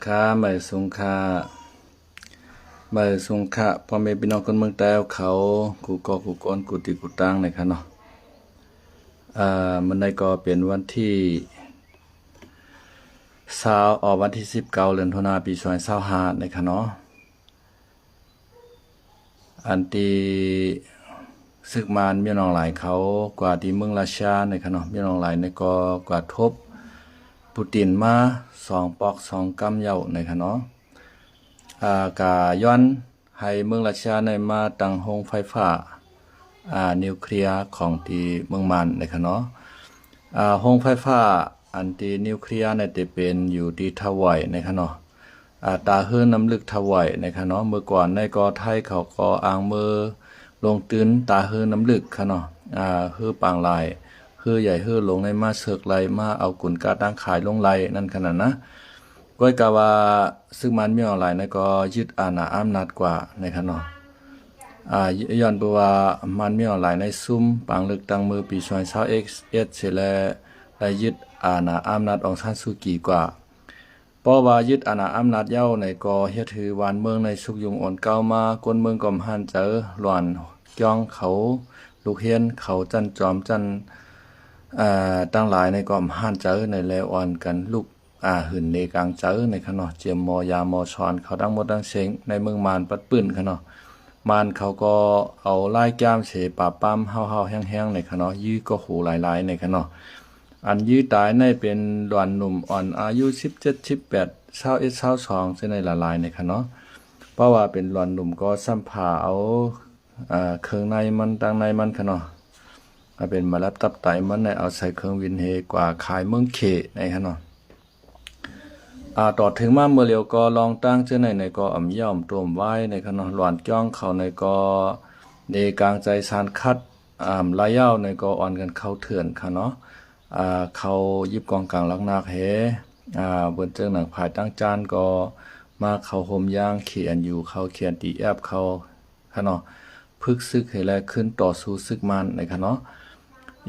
ຄ່າ ໄໝສູງຄ່າ ໄໝສູງຄ່າ ພໍ່ແມ່ພີ່ນ້ອງຄົນເມືອງໃຕ້ເຮົາ ເຂົາ ກູ່ກໍ ກູ່ຄົນ ກູ່ທີ່ ກູ່ຕ່າງ ນະຄະເນາະ. ເອີ ມື້ນີ້ກໍເປັນວັນທີຊາວ ເອີ ວັນທີສິບເກົ້າ ເດືອນມິຖຸນາ ປີສອງພັນຊາວຫ້າ ນະຄະເນາະ. ອັນທີ່ ຊຶກມານ ມິນອອງລາຍ ເຂົາກວາດທີ່ເມືອງຣັດເຊຍ ນະຄະເນາະ. ມິນອອງລາຍ ນີ້ກໍກວາດທົບປູຕິນມາສອງປອກສອງກຳເຍົາ ນະຄະເນາະ. ອາ ກະຍ້ອນໃຫ້ເມືອງຣັດເຊຍ ນີ້ມາຕັ້ງໂຮງໄຟຟ້າ ອາ ນິວເຄລຍຂອງທີ່ເມືອງມານ ນະຄະເນາະ. ອາ ໂຮງໄຟຟ້າອັນທີ່ນິວເຄລຍ ນີ້ຈະເປັນຢູ່ທີ່ທະວາຍ ນະຄະເນາະ. ອາ ຕາເຮືອນ້ຳລຶກທະວາຍ ນະຄະເນາະ. ເມື່ອກ່ອນໃນກໍໄທເຂົາກໍອ້າງເມືອລົງທຶນຕາເຮືອນ້ຳລຶກຄະເນາະ. ອາ ເຮືອປາງລາຍ ເຮືອໃຫຍ່ເຮືອຫຼວງໃນມາເສິກໄລ່ ມາເອົາກຸນກ້າຕັ້ງຂາຍລົງໄລ່ນັ້ນຂະນາດນະ. ກ້ອຍກະວ່າ ຊຶກມານມິນອອງລາຍ ໃນກໍຍຶດອານາອຳນາດກວ່າ ນະຄະເນາະ. ອາ ຍ້ອນເພາະວ່າ ມານມິນອອງລາຍ ໃນຊຸມປາງເລືອກຕັ້ງເມື່ອປີສອງພັນຊາວເອັດ ເສຍແລ້ວ ໄດ້ຍຶດອານາອຳນາດອອງຊານຊູກີກວ່າ. ເພາະວ່າຍຶດອານາອຳນາດເຍົາໃນກໍເຮັດໃຫ້ບ້ານເມືອງໃນຊຸກຍຸງອ່ອນເກົ່າມາ, ຄົນເມືອງກໍບໍ່ຫານໃຈ, ຫຼວນກຽງເຂົາ, ລູກຮຽນເຂົາ, ຊັ້ນຈອມ, ຊັ້ນ ເອີ ຕ່າງຫຼາຍໃນກໍບໍ່ຫານໃຈ, ໃນແລອ່ອນກັນລຸກ ອາ ຫື່ນເນກາງໃຈໃນຂະເນາະ, ຈຽມມໍຢາມໍຊອນເຂົາທັງໝົດທັງເສັງ, ໃນເມືອງມານປັດປື້ນຂະເນາະ. ມານເຂົາກໍເອົາລາຍກາມເສປາບປາມຫ້າວໆແຮງໆໃນຂະເນາະ, ຍື້ກໍໂຫຫຼາຍໆໃນຂະເນາະ. ອັນຍື້ຕາຍໃນເປັນຫຼວນໜຸ່ມອ່ອນອາຍຸສິບເຈັດ ສິບແປດ ຊາວເອັດ ຊາວສອງ ຈັ່ງໃດຫຼາຍໆໃນຂະເນາະ. ເພາະວ່າເປັນຫຼວນໜຸ່ມກໍຊຳພາເອົາ ເອີ ເຄື່ອງໃນມັນ ຕັງໃນມັນຂະເນາະ, ເປັນມາລັບຕັບໄຕມັນ ເອົາໃສ່ເຄື່ອງບິນເຮກວ່າຂາຍເມືອງເຂໃນຂະເນາະ. ອາ ຕໍ່ເຖິງມາເມື່ອຫຼຽວກໍລອງຕັ້ງເທື່ອໃນໃນກໍອຳຢ້ອມຕົວມໄວ້ໃນຂະເນາະ. ຫຼວນກຽງເຂົາໃນກໍເນກາງໃຈສານຄັດ ອາ ລາຍເຍົາໃນກໍອ່ອນກັນເຂົ້າເຖື່ອນຂະເນາະ. ອາ ເຂົາຢິບກອງກາງຫຼັກໜັກເຮ ອາ ເບິ່ນເຈີໜັງພາຍຕັ້ງຈານກໍມາເຂົ້າໂຮມຢ່າງ ເຄເອັນຢູ ເຂົາ ເຄເອັນທີເອັຟ ເຂົາ ຂະເນາະ, ຝຶກຊຶກໃຫ້ແລຂຶ້ນຕໍ່ສູ້ຊຶກມານໃນຂະເນາະ.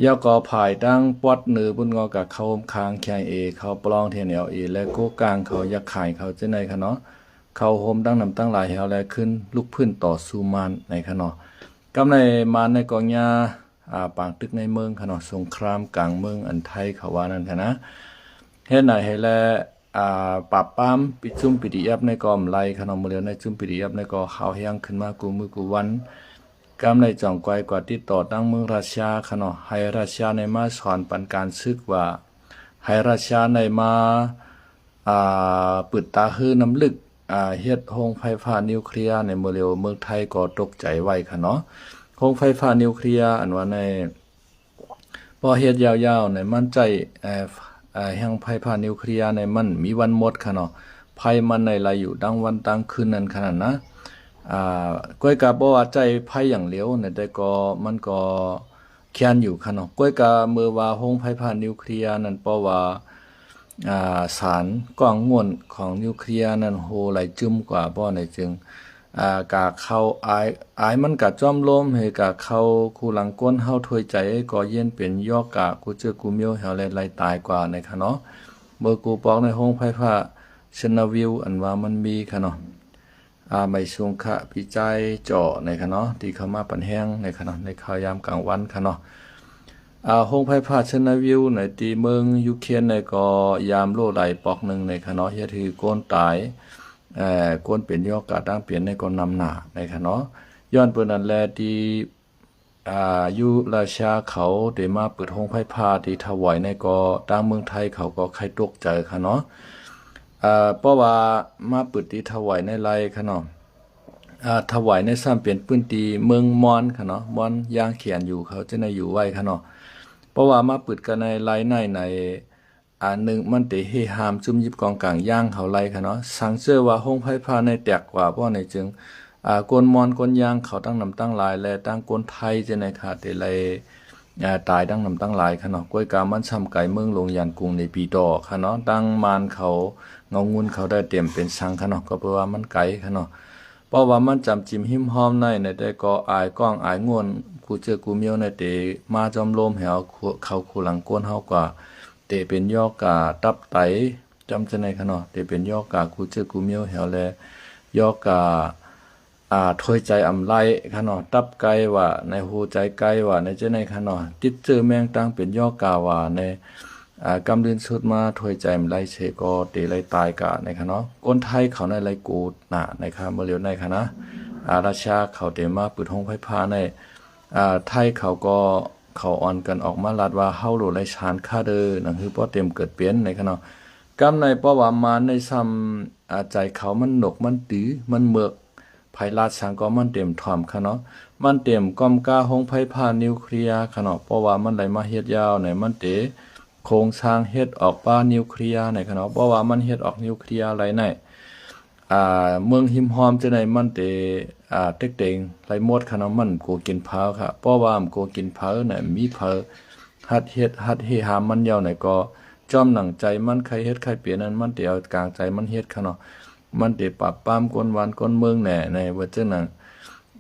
ແລ້ວກໍພາຍຕັ້ງປອດເໜືອບຸນງໍກະເຂົ້າໂຮມຄາງ ເຄໄອເອ ເຂົ້າປະລອງ ທີເອັນແອລເອ ແລະໂກກາງເຂົາ ຢາກຂາຍເຂົາຈັ່ງໃດຂະເນາະ, ເຂົ້າໂຮມຕັ້ງນຳຕັ້ງຫຼາຍແຮວແລຂຶ້ນລຸກຟື້ນຕໍ່ສູ້ມານໃນຂະເນາະ. ກຳໃນມານໃນກໍຍາ ອາ ປາງຕຶກໃນເມືອງຂະເນາະ, ສົງຄາມກາງເມືອງອັນໄທເຂົາວ່ານັ້ນຂະນະ. ເຮັດໃນໃຫ້ແລ ອາ ປາບປາມປິດຊຸມ ພີທີເອັຟ ໃນກໍອຳໄລຂະເນາະ. ເມື່ອເດືອນໃນຊຸມ ພີທີເອັຟ ໃນກໍຫາວແຮງຂຶ້ນມາກູ່ມື້ກູ່ວັນ. ກຳໃນຈ່ອງກວຍກວ່າຕິດຕໍ່ຕັ້ງເມືອງຣັດເຊຍຂະເນາະ, ໃຫ້ຣັດເຊຍໃນມາສອນປັນການຊຶກວ່າ ໃຫ້ຣັດເຊຍໃນມາ ອາ ປຶດຕາເຮືອນ້ຳລຶກ ອາ ເຮັດໂຮງໄຟຟ້ານິວເຄລຍໃນເມື່ອເລັວ. ເມືອງໄທກໍຕົກໃຈໄວ້ຂະເນາະ. ໂຮງໄຟຟ້ານິວເຄລຍອັນວ່າໃນ ພໍເຮັດຍາວໆໃນມັນໃຊ້ ເອີ ເອີ ແຮງໄຟຟ້ານິວເຄລຍໃນມັນມີວັນໝົດຂະເນາະ, ໄຟມັນໃນໄລ່ຢູ່ທັງວັນທັງຄືນນັ້ນຂະນັ້ນນະ. ອາ ກ້ອຍກະບໍ່ວ່າໃຊ້ໄຟຢ່າງດຽວນະ ແຕ່ກໍມັນກໍແຄ້ນຢູ່ຂະເນາະ. ກ້ອຍກະເມື່ອວ່າໂຮງໄຟຟ້ານິວເຄລຍນັ້ນ ເພາະວ່າ ອາ ສານກ້ອງງວນຂອງນິວເຄລຍນັ້ນໂຮໄຫຼຈຶມກວ່າບໍ່ໃນຈຶ່ງ ອາ ກະເຂົ້າອາຍ ອາຍມັນກະຈອມລົມ ເຮກະເຂົ້າຄູ່ຫຼັງກົ້ນເຮົາຖ້ວຍໃຈ ກໍເຢັນເປັນຢອກກະກູ່ເຈື່ອກູ່ມ້ຽວແຮວແລໄລ່ຕາຍກວ່າໃນຂະເນາະ. ເບິ່ງກູ່ປອກໃນໂຮງໄຟຟ້າເຊີນນະວິວ ອັນວ່າມັນມີຂະເນາະ. ອາ ໄໝສູງຂະ ປີຈາຍຈໍໃນຂະເນາະ ທີ່ເຂົ້າມາປັນແຮງໃນຂະເນາະ ໃນຂ່າວຍາມກາງວັນຂະເນາະ. ອາ ໂຮງໄຟຟ້າເຊີນນະວິວໃນທີ່ເມືອງຢູເຄນໃນກໍຍາມໂລໄຫຼປອກໜຶ່ງໃນຂະເນາະ ເຮັດໃຫ້ຄົນຕາຍ ເອີ ຄົນເປັນຢອກກະຕ່າງປ່ຽນໃນກໍນຳໜ້າໃນຂະເນາະ. ຍ້ອນເປັນນັ້ນແລທີ່ ອາ ຢູຣາຊຽເຂົາໄດ້ມາເປີດໂຮງໄຟຟ້າທີ່ທະວາຍໃນກໍ ທາງເມືອງໄທເຂົາກໍໄຄຕົກໃຈຂະເນາະ. ອາ ເພາະວ່າມາເປີດທີ່ທະວາຍໃນໄລຂະເນາະ. ອາ ທະວາຍໃນຊ້ຳເປັນພື້ນທີ່ເມືອງມອນຂະເນາະ, ມອນຢ່າງແຂນຢູ່ເຂົາຈະໄດ້ຢູ່ໄວ້ຂະເນາະ. ເພາະວ່າມາປຶດກັນໃນໄລໃນ ໃນ ອາ ໜຶ່ງ ມັນເຕະເຮຫ້າມຈຸ້ມຢິບກອງກາງຢ່າງເຂົາໄລ່ຂະເນາະ. ສັງເຊີວ່າໂຮງໄຟຟ້າໃນແຕກກວ່າບໍ່ໃນຈຶ່ງ ອາ ກົນມອນກົນຢ່າງເຂົາຕັ້ງນຳຕັ້ງຫຼາຍ ແລະ ຕັ້ງກົນໄທຈະໃນຂະເຕໄລ ອາ ຕາຍຕັ້ງນຳຕັ້ງຫຼາຍຂະເນາະ. ກ້ວຍກາມັນຊ່ຳໄກເມືອງຫຼວງຢານກຸງໃນປີຕໍ່ຂະເນາະ. ຕັ້ງມານເຂົາເງົາງຸ່ນເຂົາໄດ້ເຕັມເປັນສັງຂະເນາະ ກໍເພາະວ່າມັນໄກຂະເນາະ. ເພາະວ່າມັນຈຳຈິມຮິມຮ່ອມໃນ ໃນແຕ່ກໍອາຍກ້ອງອາຍງ່ວນ ກູເຈີກູມຽວໃນເຕມາຈອມໂລມແຫວເຂົາຄູ່ຫຼັງກົ້ນເຮົາກວ່າ ເຕເປັນຢອກກາຕັບໄຕ ຈຳຈັ່ງໃດຂະເນາະ ເປັນ ເປັນຢໍກາ ກູເຈີກູມຽວແຮວແລ ຢໍກາ ອ່າ ຖ້ວຍໃຈອຳໄລຂະເນາະ ຕັບໄກ່ວ່າ ໃນຫົວໃຈໄກ່ວ່າ ໃນຈັ່ງໃດຂະເນາະ ຕິດເຊື້ອແມງຕ່າງເປັນຢໍກາວ່າ ໃນ ອ່າ ກຳລື່ນສຸດມາ ຖ້ວຍໃຈອຳໄລເສ ກໍເຕໄລຕາຍກະ ໃນຂະເນາະ ຄົນໄທເຂົາໃນໄລໂກນະ ໃນຂະເມື່ອລຽວໃນຂະນະ ອ່າ ຣັດເຊຍເຂົາເຕມາປຶດໂຮງໄຟຟ້າໃນ ອ່າ ໄທເຂົາກໍ ເຂົາອ່ອນກັນອອກມາລັດວ່າ ເຮົາໂຫຼໄລຊານຄາເດີ ໜັງຫືປ້ໍເຕັມເກີດເປັນ ໃນຂະເນາະ ກຳໃນ ເພາະວ່າມານໃນຊ່ຳ ອ່າ ໃຈເຂົາມັນໜົກ ມັນຕື້ ມັນເໝິກ ໃຜລາດສັງກໍມັນເຕັມຖ້ອມຂະເນາະ ມັນເຕັມກ້ອມກ້າໂຮງໄຟຟ້ານິວເຄລຍຂະເນາະ ເພາະວ່າມັນໄດ້ມາເຮັດຍາວໃນ ມັນເຕໂຄງສ້າງເຮັດອອກປານິວເຄລຍໃນຂະເນາະ ເພາະວ່າມັນເຮັດອອກນິວເຄລຍໄລໃນ ອ່າ ເມືອງຮິມຮ່ອມຈັ່ງໃດມັນເຕ ອ່າ ເຕັກເຕັງໄລໝົດຂະເນາະ ມັນບໍ່ກົວກິນເຜົາຂະ ເພາະວ່າມັນບໍ່ກົວກິນເຜົານະ ມີເຜົາຮັດເຮັດ ຮັດເຮຮາມມັນເຍົາໃນກໍ ຈອມໜັງໃຈມັນໃຄເຮັດໃຄເປັນນັ້ນ ມັນເຕເອົາກາງໃຈມັນເຮັດຂະເນາະ ມັນເຕປາບປາມຄົນບ້ານຄົນເມືອງແດ່ ໃນວ່າຈັ່ງນັ້ນ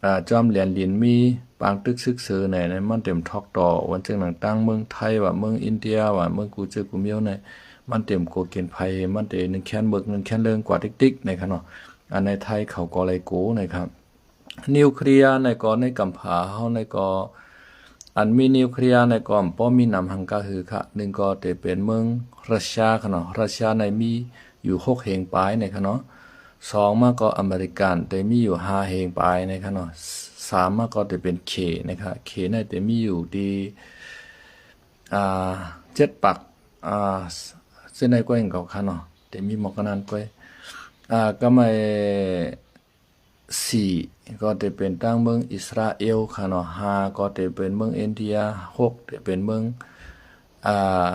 ອ່າ ຈອມແລນລິນມີປາງຕຶກຊຶກເສີແດ່ ໃນມັນເຕັມທອກຕໍ່ ວ່າຈັ່ງນັ້ນ ຕ່າງເມືອງໄທວ່າ ເມືອງອິນເດຍວ່າ ເມືອງກູເຈີກູມຽວໃນ ມັນເຕັມໂກກິນໄຜ ມັນເຕໜຶ່ງແຄນເໝິກ ໜຶ່ງແຄນເລີງກວ່າຕິກໆ ໃນຂະເນາະ ອັນໃນໄທເຂົາກໍໄລໂກໃນຂະ ນິວເຄລຍໃນກໍໃນກຳພາເຮົາໃນກໍ ອັນມີນິວເຄລຍໃນກໍບໍ່ມີນຳຫັງກະຫືຂະ ໜຶ່ງກໍເຕເປັນເມືອງຣັດເຊຍຂະເນາະ ຣັດເຊຍໃນມີຢູ່ຫົກເຮງປາຍໃນຂະເນາະ ສອງມາກໍອາເມລິກັນເຕມີຢູ່ຫ້າເຮງປາຍໃນຂະເນາະ ສາມມາກໍເຕເປັນເຂໃນຂະ ເຂໃນເຕມີຢູ່ທີ່ ອ່າ ເຈັດປັກ ອ່າ ເຊັ່ນໃດກໍເຫັນເຂົາຂະເນາະ ເຕມີໝົດກະນັ້ນກ້ວຍ ອ່າ ກະໄມ ສີ່ກໍເຕເປັນຕ່າງເມືອງອິດສະຣາເອວຂະເນາະ ຫ້າກໍເຕເປັນເມືອງອິນເດຍ ຫົກເຕເປັນເມືອງ ອ່າ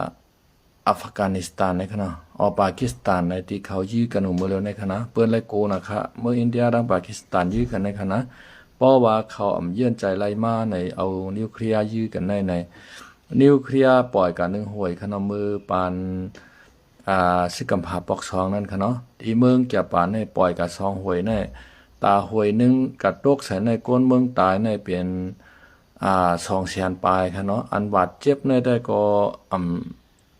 ອັຟການິສຖານໃນຂະເນາະ ອອ ປາກິສຖານໃນທີ່ເຂົາຢື້ກັນເມື່ອເລັວໃນຂະນະ ເປີ້ນໄລໂກນະຂະ ເມືອງອິນເດຍ ແລະ ປາກິສຖານຢື້ກັນໃນຂະນະ ເພາະວ່າເຂົາອຳເຍື່ອນໃຈໄລມາໃນ ເອົານິວເຄລຍຢື້ກັນໃນ ໃນ ນິວເຄລຍປ່ອຍກະໜຶ່ງຫວຍຂະເນາະ ເມື່ອປານ ອ່າ ຊຶກກຳພາປອກສອງນັ້ນຂະເນາະ ທີ່ເມືອງຈາປານໃນປ່ອຍກະສອງຫວຍໃນ ຕາຫວຍໜຶ່ງກະຕົກໃສ່ໃນ ຄົນເມືອງຕາຍໃນເປັນ ອ່າ ສອງແສນປາຍຂະເນາະ ອັນບາດເຈັບໃນໄດ້ກໍ ອຳ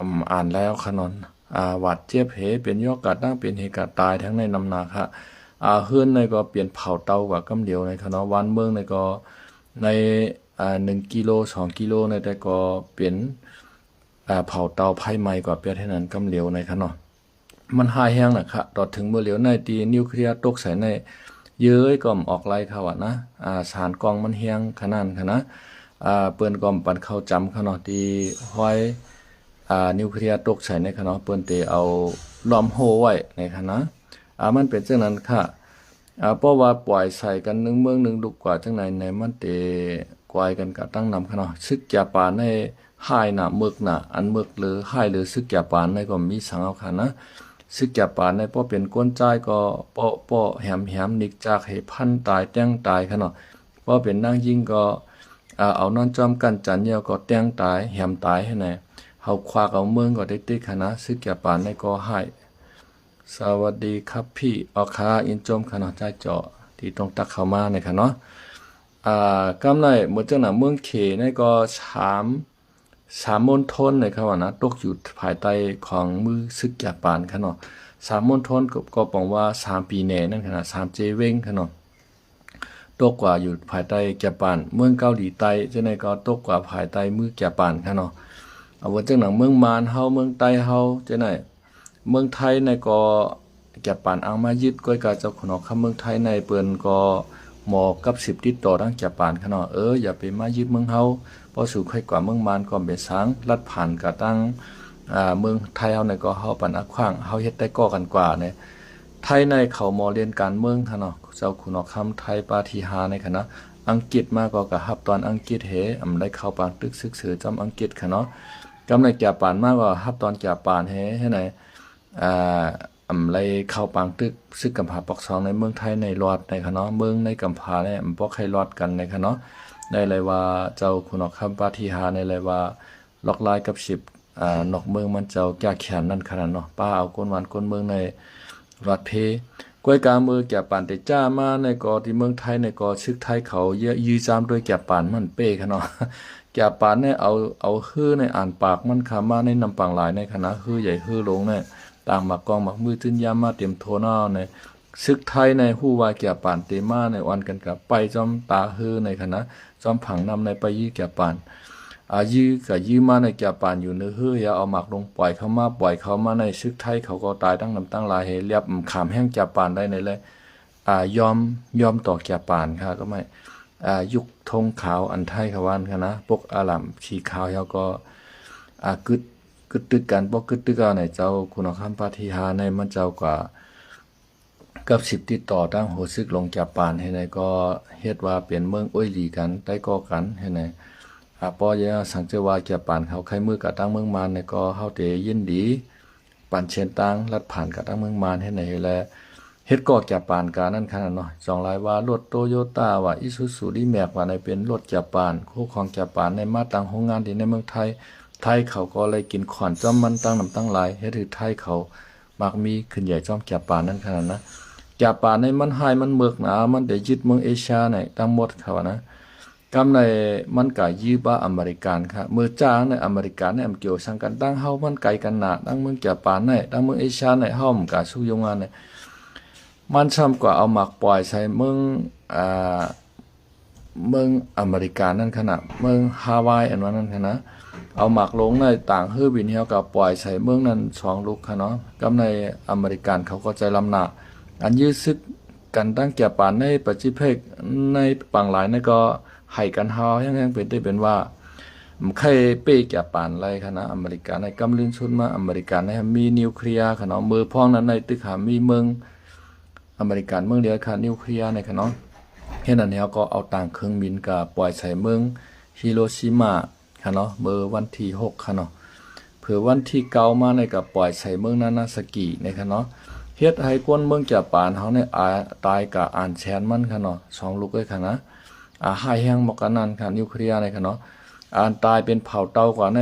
ອຳ ອ່ານແລ້ວຂະເນາະ ອ່າ ບາດເຈັບເຫ ເປັນຢອກກະຕັ້ງ ເປັນເຫກະຕາຍທັງໃນນຳໜ້າຂະ ອ່າ ເຮືອນໃນກໍປ່ຽນເຜົາເຕົາກວ່າກຳດຽວໃນຂະເນາະ ບ້ານເມືອງໃນກໍໃນ ອ່າ ໜຶ່ງກິໂລ ສອງກິໂລໃນໄດ້ກໍເປັນ ອ່າ ເຜົາເຕົາໄຟໄໝ້ກໍປຽບເທົ່ານັ້ນກຳຫຼຽວໃນຂະເນາະ ມັນຮ້າຍແຮງນະຂະ ຕອດເຖິງມື້ຫຼຽວໃນທີ່ນິວເຄລຍຕົກໃສ່ໃນ ເຍີ້ຍກໍອອກໄລ່ຂະວ່ານະ ອ່າ ສານກ້ອງມັນແຮງຂະໜາດຂະນະ ອ່າ ເພິ່ນກໍປັນເຂົ້າຈຳຂະເນາະ ທີ່ຫ້ອຍ ອ່າ ນິວເຄລຍຕົກໃສ່ໃນຂະເນາະ ເພິ່ນເຕເອົາລ້ອມໂຮ່ໄວ້ໃນຂະນະ ອ່າ ມັນເປັນຈັ່ງນັ້ນຂະ ອ່າ ເພາະວ່າປ່ອຍໃສ່ກັນໜຶ່ງເມືອງໜຶ່ງລຸກກວ່າຈັ່ງໃດໃນ ມັນເຕກວາຍກັນກະຕັ້ງນຳຂະເນາະ ຊຶກຈາປານໃນ ຮ້າຍນະ ເໝິກນະ ອັນເໝິກເລີ ຮ້າຍເລີຊຶກຈາປານໃນກໍມີສັງເອົາຂະນະ ຊຶກຈາປານໃນພໍເປັນຄົນຈ່າຍກໍ ປໍ້ ປໍ້ ແຮມ ແຮມ ນິກຈາກເຮພັນຕາຍ ແຕ່ງຕາຍຂະເນາະ ພໍເປັນນາງຍິງກໍ ອ່າ ເອົານອນຈອມກັນຈັນຍຽວກໍແຕ່ງຕາຍ ແຮມຕາຍຫັ້ນນະ ເຮົາຄວັກເອົາເມືອງກໍໄດ້ຕິກຂະນະ ຊຶກຈາປານໃນກໍຮ້າຍ ສະຫວັດດີຄັບພີ່ ອອກຄ່ະ ຍິນຊົມຂະເນາະ ຈາຍເຈາະ ທີ່ຕ້ອງຕັກເຂົ້າມາໃນຂະເນາະ ອ່າ ກຳໃນເມື່ອຈັ່ງນະ ເມືອງເຂໃນກໍສາມ ສາມມົນທົນໃນຄະວ່ານະ ຕົກຢູ່ພາຍໃຕ້ຂອງມືຊຶກຈາປານຂະເນາະ ສາມມົນທົນກໍ ກໍປອງວ່າສາມປີແໜ່ນັ້ນຂະນະ ສາມເຈເວັງຂະເນາະ ຕົກກວ່າຢູ່ພາຍໃຕ້ຈາປານ ເມືອງເກົາຫຼີໃຕ້ຈັ່ງໃດກໍຕົກກວ່າພາຍໃຕ້ມືຈາປານຂະເນາະ ເອົາເບິ່ງຈັ່ງນະ ເມືອງມານເຮົາ ເມືອງໄຕ້ເຮົາຈັ່ງໃດ ເມືອງໄທໃນກໍຈາປານອັງມາຍຶດ ກ້ອຍກະເຈົ້າຂຸນຫອຄຳເມືອງໄທໃນເພິ່ນກໍໝໍກັບສິບຕິດຕໍ່ທາງຈາປານຂະເນາະ ເອີ ຢ່າໄປມາຍຶດເມືອງເຮົາ ເພາະສູໄຂ້ກວ່າເມືອງມານກໍເປັນສັງ ລັດຜ່ານກະຕັ້ງ ອ່າ ເມືອງໄທເຮົາໃນກໍເຮົາປັນອາຂວາງ ເຮົາເຮັດໄດ້ກໍກັນກວ່າໃນ ໄທໃນເຂົາໝໍລຽນການເມືອງຂະເນາະ ເຈົ້າຂຸນຫອຄຳໄທປາທີຫາໃນຂະເນາະ ອັງກິດມາກໍກະຮັບຕອນອັງກິດເຮ ອຳໄດ້ເຂົ້າປາງຕຶກຊຶກເສີຈອມອັງກິດຂະເນາະ ກຳໃນຈາປານມາກໍຮັບຕອນຈາປານເຮ ເຮັດໃດ ອ່າ ອຳໄລເຂົ້າປາງຕຶກ ຊຶກກຳພາປອກສອງໃນເມືອງໄທໃນລອດໃນຂະເນາະ ເມືອງໃນກຳພາໃນບໍ່ໃຄ່ລອດກັນໃນຂະເນາະ ໃນໄລວ່າເຈົ້າຂຸນຫອຄຳປາທີຫາໃນໄລວ່າ ລອກລາຍກັບສິບ ອ່າ ນອກເມືອງມັນເຈົ້າຈາກແຂນນັ້ນຂະນະເນາະ ປາເອົາກົນຫວານກົນເມືອງໃນລອດເພ ກ້ວຍກາເມືອງຈາປານເຕຈ້າມາໃນກໍທີ່ເມືອງໄທໃນກໍຊຶກໄທເຂົາຢື້ຢາມດ້ວຍຈາປານມັນເປ້ຂະເນາະ ຈາປານໃນເອົາ ເອົາຮືໃນອ່ານປາກມັນຂາມາໃນນຳປາງລາຍໃນຂະນະ ຮືໃຫຍ່ຮືລົງໃນ ຕ່າງໝາກກອງໝາກມືຈື້ນຢາມາເຕັມໂຖນາວໃນ ຊຶກໄທໃນຮູ້ວ່າຈາປານເຕມາໃນ ອ່ອນກັນກະໄປຈອມຕາເຮີໃນຂະນະ ຈອມຜັງນ້ຳໃນໄປຢື້ຈາປານ ອາ ຢື້ກະຢື້ມາໃນ ຈາປານຢູ່ເໜືອເຮືອ ເອົາໝາກລົງປ່ອຍເຂົ້າມາ ປ່ອຍເຂົ້າມາໃນ ຊຶກໄທເຂົາກໍຕາຍຕັ້ງນຳຕັ້ງຫຼາຍ ໃຫ້ລຽບຂ້າມແຮງຈາປານໄດ້ໃນແລະ ອາ ຍອມ ຍອມຕໍ່ຈາປານ ຫາກໍໄມ່ ອາ ຍຸກ ທົ່ງຂາວອັນໄທເຂົາວ່າຫັ້ນນະ ປົກອາລາມສີຂາວເຮົາກໍ ອາ ກຶດ ກຶດຕຶກກັນ ບໍ່ກຶດຕຶກເອົາໃນ ເຈົ້າຄຸນນະຄຳປາທິຫານໃນ ມັນເຈົ້າກວ່າກັບສິບຕິດຕໍ່ຕັ້ງຫົວຊຶກລົງຈາປານ ເຮັດໃນກໍເຮັດວ່າເປັນເມືອງໂອ້ຍຫຼີກັນ ໄຕ້ກໍກັນ ເຮັດໃນ ອາ ປໍຢາສັງເຈວ່າຈາປານເຂົາໄຄມືກະຕັ້ງເມືອງມານໃນ ກໍເຮົາເຕຍິນດີ ປັນເຊັ່ນຕ່າງລັດຜ່ານກະຕັ້ງເມືອງມານ ເຮັດໃນ ແລະ ເຮັດກໍຈາປານກະນັ້ນຂະນາດເນາະ ຈອງຫຼາຍວ່າລົດໂຕໂຢຕ້າ ວ່າອີຊູຊູ ດີແມັກ ວ່າໃນເປັນລົດຈາປານ ໂຄຂອງຈາປານໃນ ມາຕັ້ງໂຮງງານທີ່ໃນເມືອງໄທ ໄທເຂົາກໍໄດ້ກິນຂອນຈ້ອມມັນຕັ້ງນຳຕັ້ງຫຼາຍ ເຮັດໃຫ້ໄທເຂົາມັກມີຂຶ້ນໃຫຍ່ຈ້ອມຈາປານນັ້ນຂະນາດນະ ຈາປານໃນມັນຮ້າຍມັນເມີກນາ ມັນໄດ້ຍຶດເມືອງເອເຊຍໃນທັງໝົດເຂົາວ່ານະ ກຳໃນມັນກະຢື້ບາອາເມລິກັນ ເມີຈາງໃນອາເມລິກັນໃນ ອຳກ່ຽວສັງກັນ ດັ່ງເຮົາມັນໄກກັນນາ ດັ່ງເມືອງຈາປານໃນ ດັ່ງເມືອງເອເຊຍໃນ ເຮົາມັນກະສຸກຍົງງານໃນ ມັນຊ້ຳກວ່າເອົາໝາກປ່ອຍໃສ່ເມືອງ ອາ ເມືອງອາເມລິການັ້ນຂະນະ ເມືອງຮາວາຍອັນວ່ານັ້ນຂະນະ ເອົາໝາກລົງໃນຕ່າງເຮືອບິນ ເຮົາກະປ່ອຍໃສ່ເມືອງນັ້ນສອງລູກຂະເນາະ ກຳໃນອາເມລິກັນເຂົາກໍໃຈລຳນາ ອັນຢື້ຊຶກກັນຕັ້ງຈາປານໃນປາຊີຟິກ ໃນປາງລາຍໃນກໍໄຫກັນຮາວແຮງໆ ເປັນໄດ້ເປັນວ່າໄຄເປ້ຈາປານໄລຂະນະ ອາເມລິກາໃນກຳລື່ນຊຸນມາ ອາເມລິກາໃນມີນິວເຄລຍຂະເນາະ ເມີພອງນັ້ນໃນຕຶກຫາມີເມືອງ ອາເມລິກັນເມືອງດຽວຂະນິວເຄລຍໃນຂະເນາະ ເຮັດນັ້ນແລ້ວກໍເອົາຕ່າງເຄື່ອງບິນກະປ່ອຍໃສ່ເມືອງຮິໂຣຊິມາຂະເນາະ ເມີວັນທີຫົກຂະເນາະ ເຜີວັນທີເກົ້າມາໃນກະປ່ອຍໃສ່ເມືອງນານາຊາກິໃນຂະເນາະ ເຮັດໃຫ້ຄົນເມືອງຈາປານເຮົາໃນອາ ຕາຍກະອານແສນມັນຂະເນາະ ສອງລູກເອີຍຂະນະ ອາ ຮ້າຍແຮງໝົກກະນັ້ນຂະ ນິວເຄລຍໃນຂະເນາະ ອັນຕາຍເປັນເຜົ່າເຕົ່າກວ່າໃນ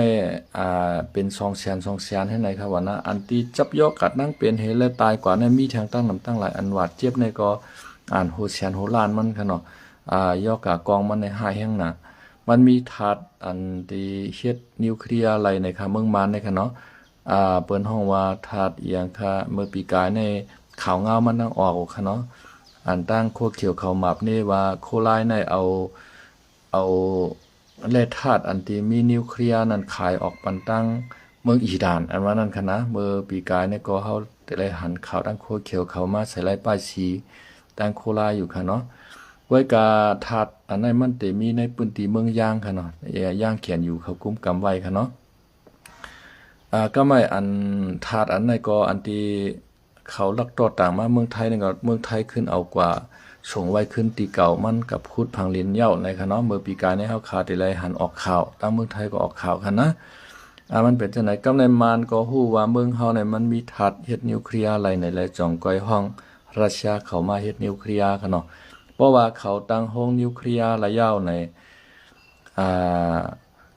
ອາ ເປັນສອງແສນ ສອງແສນເຮັດໃນຂະວ່ານະ ອັນທີ່ຈັບຢອກກັດນັງເປັນເຮັດ ແລະ ຕາຍກວ່າໃນມີແທງຕັ້ງນຳຕັ້ງຫຼາຍ ອັນບາດເຈັບໃນກໍ ອານຫົວແສນຫົວລ້ານມັນຂະເນາະ ອາ ຢອກກາກອງມັນໃນຮ້າຍແຮງນະ ມັນມີທາດອັນທີ່ເຮັດນິວເຄລຍໄລໃນຂະເມືອງມານໃນຂະເນາະ ອາ ເພິ່ນຮ້ອງວ່າທາດອີ່ຫຍັງຄະ ເມື່ອປີກາຍໃນຂ່າວງາວມັນທັງອອກຂະເນາະ ອັນຕ່າງໂຄຂຽວເຂົາໝາບນີ້ວ່າໂຄລາຍໃນເອົາ ເອົາແຮ່ທາດອັນທີ່ມີນິວເຄລຍນັ້ນຂາຍອອກປັນຕັ້ງເມືອງອີດານ ອັນວ່ານັ້ນຂະນະ ເມື່ອປີກາຍນີ້ກໍເຮົາໄດ້ໄດ້ຫັນຂ່າວຕັ້ງໂຄຂຽວເຂົາມາໃສ່ລາຍປ້າຍສີຕັ້ງໂຄລາຍຢູ່ຂະເນາະ ເວີຍກາທາດອັນນັ້ນມັນເຕມີໃນພື້ນທີ່ເມືອງຢາງຂະເນາະ ຢາງແຂນຢູ່ເຂົາກຸມກຳໄວ້ຂະເນາະ ອາ ກະໄມ້ອັນທາດອັນນັ້ນກໍອັນທີ່ ເຂົາລັກຕໍ່ຕ່າງມາເມືອງໄທນີ້ກໍເມືອງໄທຂຶ້ນເອົາກວ່າ ສົ່ງໄວ້ຂຶ້ນທີ່ເກົ່າ ມັນກັບຂຸດຝັງດິນເຍົາະໃນຂະເນາະ ເມື່ອປີກາຍໃນເຮົາຄາໄດ້ໄດ້ຫັນອອກຂ່າວ ຕ່າງເມືອງໄທກໍອອກຂ່າວຂະນະ ອາ ມັນເປັນຈັ່ງໃດ ກຳໃນມານກໍຮູ້ວ່າເມືອງເຮົາໃນມັນມີທາດເຮັດນິວເຄລຍໄລໃນ ແລະ ຈ່ອງກ່ອຍຫ້ອງຣັດເຊຍເຂົ້າມາເຮັດນິວເຄລຍຂະເນາະ ເພາະວ່າເຂົາຕັ້ງໂຮງນິວເຄລຍລະຍາວໃນ ອາ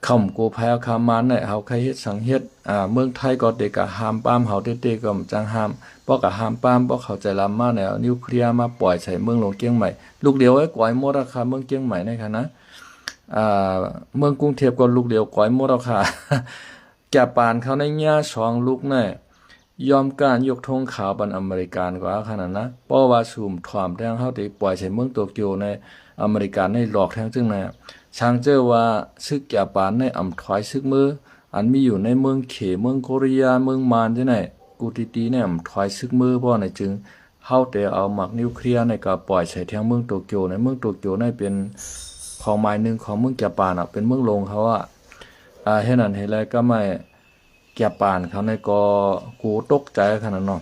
ເຂົາບໍ່ໂກໄພເອົາຄາມານແນະ ເຮົາໃຄເຮັດສັງເຮັດ ອາ ເມືອງໄທກໍເຕກະຫ້າມປາມເຮົາເຕໆ ກໍຈັ່ງຫ້າມ ເພາະກະຫ້າມປາມ ເພາະເຂົາໃຈລຳມາແນວນິວເຄລຍມາປ່ອຍໃສ່ເມືອງຫຼວງກຽງໃໝ່ ລູກດຽວເອີຍ ກວາຍໝົດອາຄາເມືອງກຽງໃໝ່ໃນຂະນະ ອາ ເມືອງກຸງເທບກໍລູກດຽວກວາຍໝົດອາຄາ ຈາປານເຂົາໃນຍາສອງລູກໃນ ຍອມການຍົກທົງຂາວປັນອາເມລິກັນກວ່າຂະໜາດນະ ເພາະວ່າຊຸມຖອມແທງເຮົາໄດ້ປ່ອຍໃສ່ເມືອງໂຕກຽວໃນ ອາເມລິກັນໃນຫຼອກແທງຈຶ່ງນະ ຊ່າງເຈີວ່າຊຶກຈາປານໃນອຳຖອຍຊຶກມື ອັນມີຢູ່ໃນເມືອງເຂ ເມືອງໂກເຣຍ ເມືອງມານຈັ່ງໃນ ກູຕີຕີໃນອຳຖອຍຊຶກມື ເພາະໃນຈຶ່ງເຮົາແຕ່ເອົາໝາກນິວເຄລຍໃນກະປ່ອຍໃສ່ແທງເມືອງໂຕກຽວໃນ ເມືອງໂຕກຽວໃນເປັນຂອງໝາຍໜຶ່ງຂອງເມືອງຈາປານອະ ເປັນເມືອງຫຼວງເຂົາອະ ອາ ເຮັດນັ້ນເຮັດແລະກະໄມ ຈາປານເຂົານີ້ກໍໂກຕົກໃຈຂະໜາດເນາະ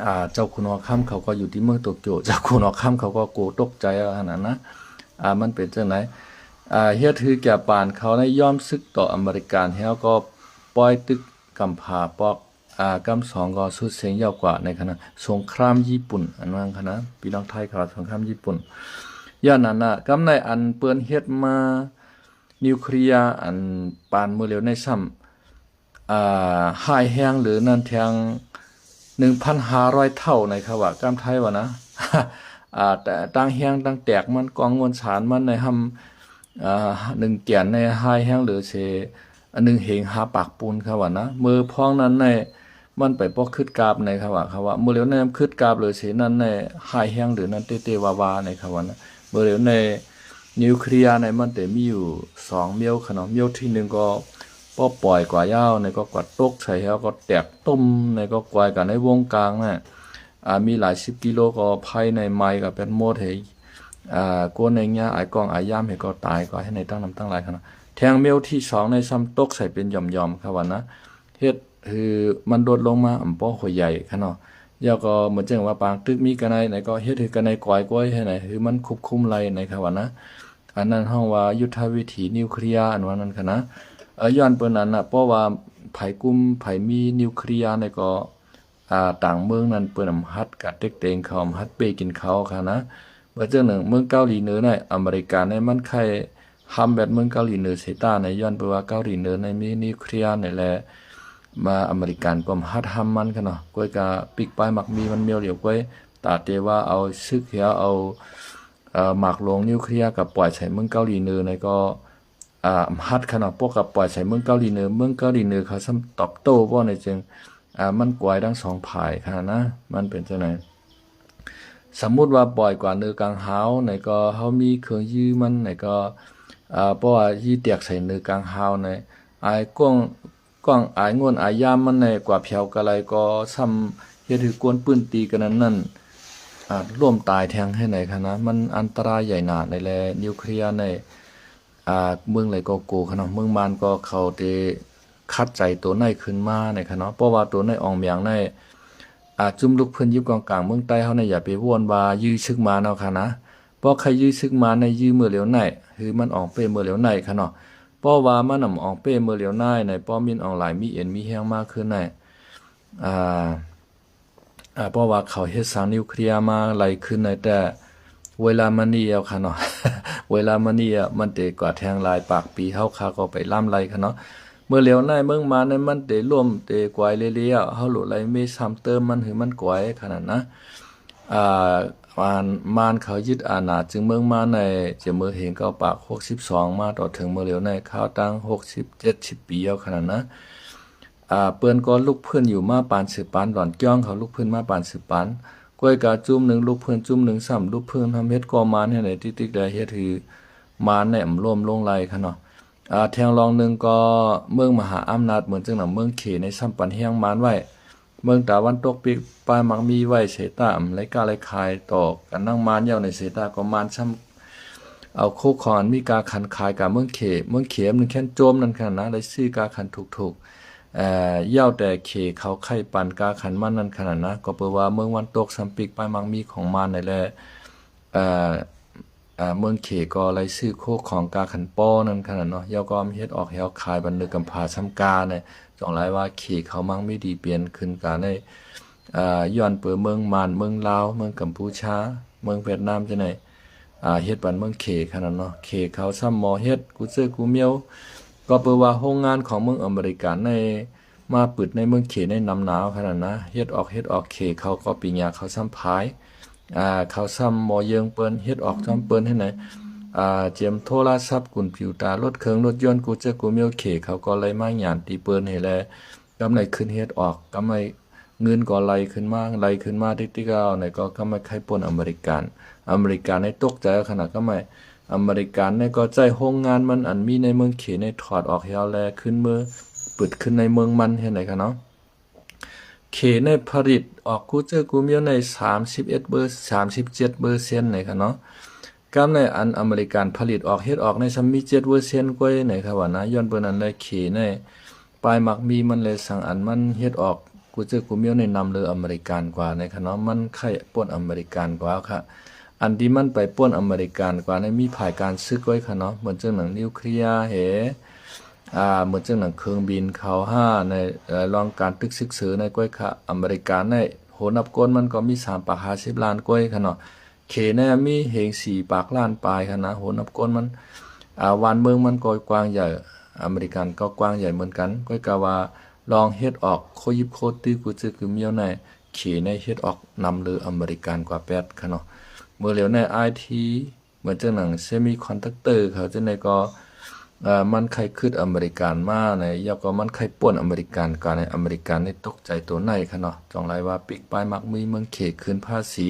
ອາ ເຈົ້າຄຸນຫໍຄຳເຂົາກໍຢູ່ທີ່ເມືອງໂຕກຽວ ເຈົ້າຄຸນຫໍຄຳເຂົາກໍໂກຕົກໃຈຂະໜາດນະ ອາ ມັນເປັນຈັ່ງໃດ ອາ ເຮັດໃຫ້ຈາປານເຂົານີ້ຍອມຊຶກຕໍ່ອາເມລິກັນ ແລ້ວກໍປ່ອຍຕຶກກຳພ້າປອກ ອາ ກຳສອງກໍສຸດເສັງຍາວກວ່າໃນຂະນະ ສົງຄາມຍີ່ປຸ່ນ ອັນວ່າຂະນະ ພີ່ນ້ອງໄທເຂົາວ່າສົງຄາມຍີ່ປຸ່ນ ຍ້ອນນັ້ນນະ ກຳໃນອັນເພິ່ນເຮັດມາ ນິວເຄລຍອັນປານມື້ຫຼຽວໃນຊ້ຳ ອາ ຮ້າຍແຮງຫຼືນັ້ນແທງໜຶ່ງພັນຫ້າຮ້ອຍເທົ່າໃນຂະວ່າ ກຳໄທວ່ານະ ອາ ແຕ່ຕ່າງແຮງຕ່າງແຕກມັນ ກອງມວນສານມັນໃນຫ້ຳ ອາ ໜຶ່ງແກນໃນຮ້າຍແຮງຫຼືເສ ອັນໜຶ່ງເຫງຫ້າປາກປູນຂະວ່ານະ ເມື່ອພອງນັ້ນໃນ ມັນໄປບໍ່ຄຶດກາບໃນຄະວ່າ ຄະວ່າ ມື້ຫຼຽວໃນຄຶດກາບເລີຍເສຍນັ້ນໃນ ຮ້າຍແຮງເລີຍນັ້ນເຕໆວ່າໆໃນຄະວ່ານະ. ມື້ຫຼຽວໃນນິວເຄລຍໃນມັນແຕ່ມີຢູ່ສອງມ້ຽວຄະເນາະ. ມ້ຽວທີໜຶ່ງກໍບໍ່ປ່ອຍກວ່າຍາວໃນ ກໍກວາດຕົກໃສ່ແລ້ວກໍແຕກຕຸ້ມໃນ ກໍກວາຍກັນໃນວົງກາງນະ ອາ ມີຫຼາຍສິບກິໂລ ກໍໄຟໃນໄໝ້ກໍເປັນໝົດໃຫ້ ອາ ຄົນໃນຍາອາຍກ້ອງອາຍຢາມໃຫ້ກໍຕາຍກໍໃຫ້ໃນຕັ້ງນຳຕັ້ງຫຼາຍຄະເນາະ. ແທງມ້ຽວທີສອງໃນຊ້ຳຕົກໃສ່ເປັນຫຍ່ອມໆຄະວ່ານະ. ເຮັດ ຄືມັນໂດດລົງມາອຳເປາະຫົວໃຫຍ່ຄະເນາະ. ແລ້ວກໍເໝືອນຈັ່ງວ່າປາງຕຶກມີກະໄນ ໃນກໍເຮັດຄືກະໄນກວາຍກວາຍໃຫ້ໃນ ຄືມັນຄວບຄຸມໄດ້ໃນຄະວ່ານະ. ອັນນັ້ນຮ້ອງວ່າຍຸດທະວິທີນິວເຄລຍ ອັນວ່ານັ້ນຄະນະ. ເອີ ຍ້ອນເປັນອັນນະ ເພາະວ່າໃຜກຸມ ໃຜມີນິວເຄລຍໃນກໍ ອາ ຕ່າງເມືອງນັ້ນເພິ່ນອຳຮັດກະເຕັກເຕັງເຂົາ ອຳຮັດເປ້ກິນເຂົາຄະນະ. ເໝືອນຈັ່ງໜຶ່ງເມືອງເກົາຫຼີເໜືອໃນ ອາເມລິກາໃນມັນໄຄ ຫ້າມແບບເມືອງເກົາຫຼີເໜືອເສຍຕາໃນ ຍ້ອນເພາະວ່າເກົາຫຼີເໜືອໃນມີນິວເຄລຍໃນແລະ ມາອາເມລິການກໍມາຮັດຫ້າມມັນຄະເນາະ. ກ້ວຍກະປິກປ້າຍໝາກມີມັນມ້ຽວຫຼຽວກ້ວຍ ຕາເຕວ່າເອົາຊຶກເຮຍ ເອົາ ເອີ ໝາກໂລງນິວເຄລຍກະປ່ອຍໃສ່ເມືອງເກົາຫຼີເໜືອໃນກໍ ອາ ຮັດຄະເນາະ. ພວກກະປ່ອຍໃສ່ເມືອງເກົາຫຼີເໜືອ ເມືອງເກົາຫຼີເໜືອເຂົາຊ້ຳຕອບໂຕ້ບໍ່ໃນຈຶ່ງ ອາ ມັນກວາຍທັງສອງຝ່າຍຄະນະ. ມັນເປັນຈັ່ງໃດ? ສົມມຸດວ່າປ່ອຍກວ່າເໜືອກາງຫາວໃນກໍ ເຮົາມີເຄື່ອງຢື້ມັນໃນກໍ ອາ ເພາະວ່າຢື້ແຕກໃສ່ເໜືອກາງຫາວໃນ ອາຍກ້ອງ ກ້ອງອາຍງົນອາຍຢາມມັນໃນ ກວ່າແຜວກະໄລກໍຊ້ຳເຮັດໃຫ້ກວນປືນຕີກັນນັ້ນ ອາ ລົ້ມຕາຍແທງໃຫ້ໃນຄະນະ. ມັນອັນຕະລາຍໃຫຍ່ໜາໃນແລ ນິວເຄລຍໃນ ອາ ເມືອງໃດກໍໂກຄະເນາະ. ເມືອງມານກໍເຂົາເຕຂັດໃຈໂຕໃນຂຶ້ນມາໃນຄະເນາະ ເພາະວ່າໂຕໃນອອງແມງໃນ ອາ ຈຸ້ມລູກພື້ນຢູ່ກອງກາງເມືອງໃຕ້ເຮົາໃນ ຢ່າໄປໂຫວນວ່າຢື້ຊຶກມາເນາະຄະນະ. ເພາະໃຄຢື້ຊຶກມາໃນ ຢື້ມື້ຫຼຽວໃນ ຄືມັນອອງເປ້ມື້ຫຼຽວໃນຄະເນາະ. ເພາະວ່າມັນນຳອອງເປ້ມື້ຫຼຽວໃນໃນ ເພາະມິນອອງຫຼາຍມີເອັນມີແຮງມາຂຶ້ນໃນ ອາ ອາ ເພາະວ່າເຂົາເຮັດສັງນິວເຄລຍມາໄລ່ຂຶ້ນໃນແຕ່ເວລາມານີ້ແລ້ວຄະເນາະ. ເວລາມານີ້ອະ ມັນເຕກວ່າແທງຫຼາຍປາກປີ ເຮົາຄາກໍໄປລຳໄລ່ຄະເນາະ. ເມື່ອຫຼຽວໃນເມືອງມານໃນມັນເຕລົ້ມເຕກວາຍເລໆ ເຮົາໂລດໄລ່ເມຊ້ຳເຕີມມັນ ຄືມັນກວາຍຂະໜາດນະ. ອາ ມານ ມານເຂົາຍຶດອານາຈຶ່ງເມືອງມານໃນ ຈາກເມື່ອເຫັນເກົ້າປາກຫົກສິບສອງມາຕໍ່ເຖິງເມື່ອຫຼຽວໃນ ຄາວຕັ້ງຫົກສິບເຈັດສິບປີແລ້ວຂະໜາດນະ. ອາ ເພິ່ນກໍລຸກພື້ນຢູ່ມາປານສືບປານ ດອນກຽງເຂົາລຸກຟື້ນມາປານສືບປານ. ກ້ວຍກາຈຸ້ມໜຶ່ງລຸກຟື້ນ ຈຸ້ມໜຶ່ງຊ້ຳລຸກຟື້ນ ທຳເຮັດກໍມານໃຫ້ໃນຕິກໆ ໄດ້ເຮັດໃຫ້ມານໃນອຳລົ້ມລົງໄລ່ຄະເນາະ. ອາ ແທງລອງໜຶ່ງກໍເມືອງມະຫາອຳນາດ ເໝືອນຈັ່ງໜັງເມືອງເຂໃນຊ້ຳປັນແຮງມານໄວ້ ເມືອງຕາວັນຕົກປີກປ້າຍມັກມີໄວ້ເສຍຕາອຳໄລກາໄລຂາຍຕໍ່ກັນນາງມານ ແລ້ວໃນເສຍຕາກໍມານຊ້ຳ ເອົາໂຄຂອງອັນມີກາຂັນຂາຍກາເມືອງເຂ ເມືອງເຂມັນແຄ້ນໂຈມນັ້ນຂະໜາດນະ ໄດ້ຊື້ກາຂັນຖືກໆ ເອີ ແລ້ວແຕ່ເຂເຂົາໃຄ່ປັນກາຂັນມັນນັ້ນຂະໜາດນະ ກໍເປີວ່າເມືອງວັນຕົກຊ້ຳປີກປ້າຍມັກມີຂອງມານໃນແລ ເອີ ເອີ ເມືອງເຂກໍໄດ້ຊື້ໂຄຂອງກາຂັນປໍນັ້ນຂະໜາດເນາະ ແລ້ວກໍເຮັດອອກແຮວຂາຍບັນເນີກຳພາຊ້ຳກາໃນ ຈົ່ງລາຍວ່າເຂເຂົາມັກມີດີປ່ຽນຂຶ້ນກາໃນ ອາ ຍ້ອນເປີເມືອງມານ ເມືອງລາວ ເມືອງກຳປູຊາ ເມືອງຫວຽດນາມຈັ່ງໃດ ອາ ເຮັດປັນເມືອງເຂຂະໜາດເນາະ ເຂເຂົາຊ້ຳມໍເຮັດກູເຈີກູມຽວ ກໍເປີວ່າໂຮງງານຂອງເມືອງອາເມລິກາໃນມາປຶດໃນເມືອງເຂໃນນຳໜາວຂະໜາດນະ ເຮັດອອກ ເຮັດອອກເຂເຂົາກໍປີຍາເຂົາຊ້ຳພາຍ ອາ ເຂົາຊ້ຳມໍເຢິງເປີ້ນ ເຮັດອອກຊ້ຳເປີ້ນໃຫ້ໃນ ອາ ຈຽມໂທລະສັບ ຄອມພິວເຕີ ລົດເຄື່ອງລົດຍົນ ກູເຈີກູມຽວເຂເຂົາກໍໄລ່ມາຫຍານຕີເປີ້ນໃຫ້ແລ ກຳໄລຂຶ້ນເຮັດອອກ ກຳໄລ ເງິນກໍໄລ່ຂຶ້ນມາ ໄລ່ຂຶ້ນມາຕິກໆ ເອົາໃນກໍກຳໄລໄຄປົນອາເມລິກາ ອາເມລິກາໃນຕົກໃຈຂະໜາດ ກຳໄລອາເມລິກາໃນກໍໃຊ້ໂຮງງານມັນອັນມີໃນເມືອງເຂໃນຖອດອອກແລ້ວແລ ຂຶ້ນເມືອປຶດຂຶ້ນໃນເມືອງມັນເຮັດໃດຂະເນາະ ເຂໃນຜະລິດອອກກູເຈີກູມຽວໃນສາມສິບເອັດເປີ ສາມສິບເຈັດເປີເຊັນໃນຂະເນາະ ກຳໃນອັນອາເມລິການຜະລິດອອກເຮັດອອກໃນຊ້ຳມີເຈັດເປີເຊັນກວ່າໃນຄະວ່ານະ ຍ້ອນເພິ່ນອັນໃດເຂໃນ ປາຍມັກມີມັນແລສັງອັນມັນເຮັດອອກກູເຈີກູມຽວໃນນຳເລີອາເມລິການກວ່າໃນຂະເນາະ ມັນໄຄປົນອາເມລິການກວ່າຄະ ອັນທີ່ມັນໄປປົນອາເມລິການກວ່າໃນມີພາຍການຊຶກໄວ້ຂະເນາະ ເໝືອນຈັ່ງໜັງນິວເຄລຍເຮ ອາ ເໝືອນຈັ່ງໜັງເຄື່ອງບິນເຂົາຫາໃນ ເອີ ລອງການຕຶກຊຶກເສີໃນກ້ວຍຄະ ອາເມລິກາໃນໂຫນັບກົ້ນມັນກໍມີສາມປາກຫ້າສິບລ້ານກ້ວຍຂະເນາະ ເຂໃນມີເຮງສີ່ປາກລ້ານປາຍຂະນະ ໂຫ ນັບກົ້ນມັນ ອາ ວານເມືອງມັນກໍກວ້າງໃຫຍ່ ອາເມລິກັນກໍກວ້າງໃຫຍ່ເໝືອນກັນ ກໍກະວ່າລອງເຮັດອອກໂຄຢິບໂຄຕື້ກູເຈີກູມຽວໃນ ເຂໃນເຮັດອອກນຳເລີອາເມລິກັນກວ່າແປດຂະເນາະ ເມື່ອຫຼຽວໃນໄອທີ ເໝືອນຈັ່ງໜັງເຊມີຄອນດັກເຕີເຂົາຈັ່ງໃດກໍ ມັນໄຄຄຶດອາເມລິກັນມາໃນ ແລ້ວກໍມັນໄຄປ່ນອາເມລິກັນການໃນ ອາເມລິກັນນີ້ຕົກໃຈໂຕໃນຂະເນາະ ຈັ່ງໄລວ່າປີກປ້າຍມັກມີເມືອງເຂຂຶ້ນພາສີ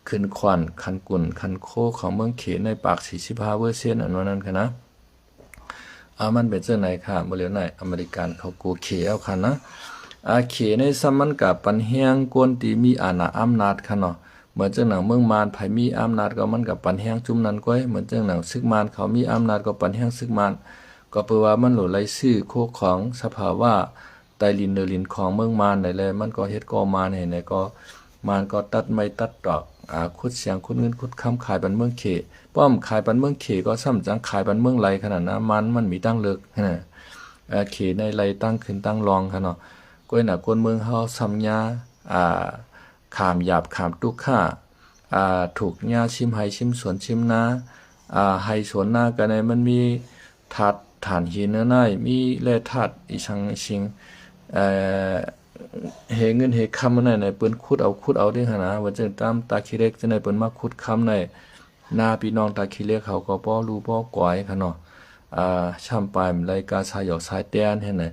ຂຶ້ນຂວັນຄັນກຸນຄັນໂຄຂອງເມືອງເຂໃນປາກສີ່ສິບຫ້າເປີເຊັນອັນວ່ານັ້ນຂະນະ. ອາ ມັນເປັນຈັ່ງໃດຂະ ເມື່ອຫຼຽວໃນອາເມລິກັນເຂົາໂກເຂແລ້ວຂະນະ. ອາ ເຂໃນຊ້ຳມັນກະປັນແຮງຄົນທີ່ມີອານາອຳນາດຂະເນາະ. ເໝືອນຈັ່ງໜັງເມືອງມານ ໃຜມີອຳນາດກໍມັນກໍປັນແຮງຈຸ້ມນັ້ນກ້ອຍ ເໝືອນຈັ່ງໜັງຊຶກມານເຂົາມີອຳນາດກໍປັນແຮງຊຶກມານ ກໍເພາະວ່າມັນຫຼູໄຫຼຊື່ໂຄຂອງສະພາວະໃຕ້ດິນເໜືອດິນຂອງເມືອງມານໃດແລ ມັນກໍເຮັດກໍມານໃຫ້ໃດກໍ ມານກໍຕັດໄມ້ຕັດຕອກ ອາ ຂຸດສຽງຂຸດເງິນຂຸດຄຳຂາຍປັນເມືອງເຂ ປ້ອມຂາຍປັນເມືອງເຂກໍຊ້ຳຈັ່ງຂາຍປັນເມືອງໄລຂະໜາດນະ ມານມັນມີຕັ້ງເລິກ ເຂໃນໄລຕັ້ງຂຶ້ນຕັ້ງລອງຂະເນາະ. ກ້ອຍໜາຄົນເມືອງເຮົາຊ້ຳຍາ ອາ ຂາມຢາບຂາມຕຸກຂະ ອາ ທຸກຍາຊິມໄຮ່ຊິມສວນຊິມນາ ອາ ໄຮ່ສວນນາກະໃນມັນມີທາດຖ່ານຫີນນານາຍ ມີແຮ່ທາດອີ່ສັງອີ່ສິງ ເອີ ເຮເງິນເຮຄຳນານາຍ ເພິ່ນຂຸດເອົາຂຸດເອົາເດ້ຫັ້ນນະ ວ່າຈັ່ງຕາມຕາຂີ້ເຫຼັກຈັ່ງໃດ ເພິ່ນມາຂຸດຄຳໃນນາພີ່ນ້ອງຕາຂີ້ເຫຼັກເຂົາກໍພໍຮູ້ພໍກວາຍຂະເນາະ. ອາ ຊ້ຳປາຍໄລກາຊາຍອກຊາຍແຕນຫັ້ນນະ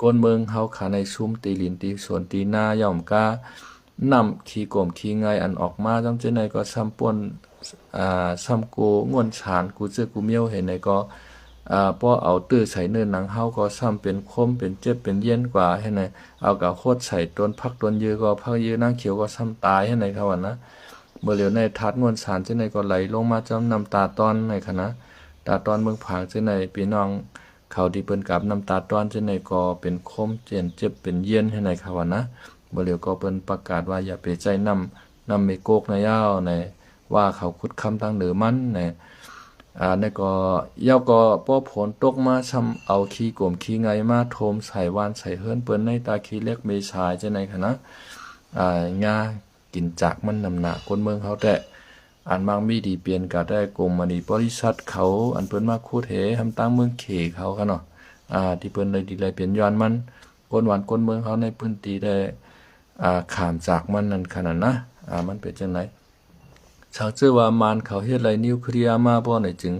ຄົນເມືອງເຮົາຂະໃນຊຸມຕີລິນຕີສວນຕີນາ ຍ່ອມກາ ນ້ຳຂີ້ກົມຂີ້ໄງ່ອັນອອກມາຈຳເຈໃນກໍຊ້ຳປົ່ນ ອາ ຊ້ຳກູງ່ວນສານກູເຈື່ອກູມ້ຽວເຫັນໃດກໍ ອາ ພໍເອົາຕື້ໃສ່ເນື້ອໜັງເຮົາກໍຊ້ຳເປັນຄົມເປັນເຈັບເປັນເຢັນກວ່າເຫັນໃດ ເອົາກະຫົດໃສ່ຕົ້ນຜັກຕົ້ນເຍືອກໍຜັກເຍືອນາງຂຽວກໍຊ້ຳຕາຍເຫັນໃດເຂົາວ່ານະ. ເມື່ອຫຼຽວໃນທາດງ່ວນສານເຈໃນກໍໄຫຼລົງມາຈຳນ້ຳຕາຕອນໃນຂະນະ ຕາຕອນເມືອງຜາງເຈໃນ ພີ່ນ້ອງ ເຂົາທີ່ເພິ່ນກາບນ້ຳຕາຕ້ອນຈັ່ງໃດກໍເປັນຄົມເຈັນເຈັບເປັນເຢັນໃຫ້ໃນເຂົາວ່ານະ. ບໍ່ຫຼຽວກໍເພິ່ນປະກາດວ່າຢ່າໄປໃຊ້ນ້ຳ ນ້ຳເມໂກກໃນຍາວໃນ ວ່າເຂົາຂຸດຄຳທາງເໜືອມັນໃນ ອາ ໃນກໍ ແລ້ວກໍພໍຝົນຕົກມາຊ້ຳເອົາຂີ້ກົມຂີ້ໄງ່ມາຖົມໃສ່ບ້ານໃສ່ເຮືອນເພິ່ນໃນຕາຂີ້ເຫຼັກເມສາຍຈັ່ງໃດຂະນະ ອາ ຫຍ້າ ກິນຈາກມັນນຳໜ້າຄົນເມືອງເຮົາແທ້ ອັນມັກມີດີປ່ຽນກະແຕ່ກົມມະນີບໍລິສັດເຂົາ ອັນເພິ່ນມາຂຸດເຫທຳຕາງເມືອງເຂເຂົາຂະເນາະ ອາ ທີ່ເພິ່ນໄດ້ດີໄດ້ປ່ຽນຍ້ອນມັນ ຄົນບ້ານຄົນເມືອງເຮົາໃນພື້ນທີ່ໄດ້ ອາ ຂ້າມຈາກມັນນັ້ນຂະນັ້ນນະ ອາ ມັນເປັນຈັ່ງໃດ ຊ່າງເຈີວ່າມານເຂົາເຮັດໄລ່ນິວເຄລຍມາບໍ່ໃນຈຶ່ງ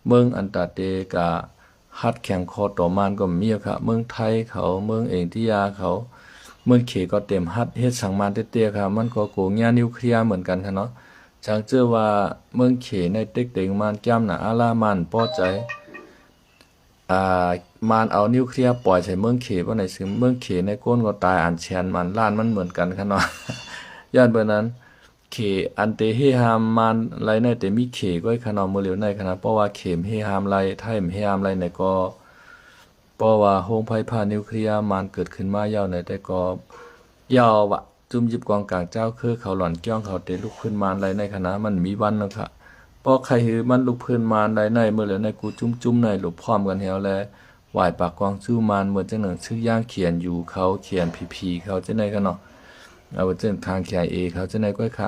ເມືອງອັນຕາເຕກະ ຮັດແຂງຄໍຕໍ່ມານກໍມີຢູ່ຄະ ເມືອງໄທເຂົາ ເມືອງເອງຕິຍາເຂົາ ເມືອງເຂກໍເຕັມຮັດເຮັດສັງມານເຕະໆຄະ ມັນກໍໂກງຍານິວເຄລຍເໝືອນກັນຄະເນາະ ຊ່າງເຈີວ່າເມືອງເຂໃນເຕັກເຕັງມານ ກຽມໜາອາລາມານພໍໃຈ ອາ ມານເອົານິວເຄລຍປ່ອຍໃສ່ເມືອງເຂບໍ່ໃນຊຶ່ງ ເມືອງເຂໃນຄົນກໍຕາຍອັນແສນມັນລ້ານມັນເໝືອນກັນຄະເນາະ ຍ້ອນເບີນັ້ນ ເຂ ອັນເຕເຮຮາມມານໄລໃນເຕມີເຂກ້ອຍຄະເນາະ ມື້ຫຼຽວໃນຄະນະ ເພາະວ່າເຂມເຮຮາມໄລ ໄທມເຮຮາມໄລໃນກໍ ເພາະວ່າໂຮງໄຟຟ້ານິວເຄລຍມານເກີດຂຶ້ນມາຍາວໃນ ແຕ່ກໍຍາວວະ ຈຸ້ມຢິບກອງກາງເຈົ້າຄືເຂົາຫຼອນກ້ຽງເຂົາເຕລຸກພື້ນມານໄລໃນຄະນະ ມັນມີວັນນະຄະ ເພາະໃຄຄືມັນລຸກພື້ນມານໄລໃນ ມື້ຫຼຽວໃນກູຈຸ້ມຈຸ້ມໃນລຸກພ້ອມກັນແຮວແລ ຫວາຍປາກກອງຈູ້ມານ ເໝືອນຈັ່ງໜັງຊຶກຢ່າງຂຽນຢູ່ເຂົາ ຂຽນພີພີເຂົາຈັ່ງໃດຄະເນາະ ເອົາເຊິ່ງທາງເຄໄອເອເຂົາຈັ່ງໃດກ້ອຍຄະ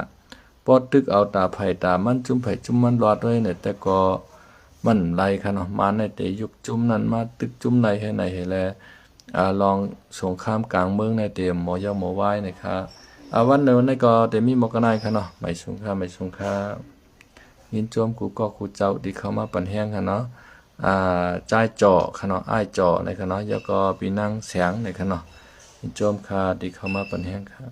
ປອດຕຶກເອົາຕາໃຜຕາມັນ ຈຸ້ມໃຜຈຸ້ມມັນລອດເລີຍເນາະ ແຕ່ກໍມັນໄລຄະເນາະ ມານໃນເຕຍຸກຈຸ້ມນັ້ນມາຕຶກຈຸ້ມໃນໃຫ້ໃນໃຫ້ແລ ອາ ລອງສົງຄາມກາງເມືອງໃນເຕໝໍຢາວໝໍວາຍໃນຄະ ອາ ວັນໃນວັນໃນກໍເຕມີໝໍກະນາຍຄະເນາະ ໄໝສູງຄະ ໄໝສູງຄະ. ຍິນໂຈມຄູກໍຄູເຈົ້າທີ່ເຂົ້າມາປັນແຮງຫັ້ນເນາະ ອາ ຈາຍຈໍ້ຄະເນາະ ອ້າຍຈໍ້ໃນຄະເນາະ ແລ້ວກໍພີ່ນາງແສງໃນຄະເນາະ ຍິນໂຈມຄະທີ່ເຂົ້າມາປັນແຮງຄະ.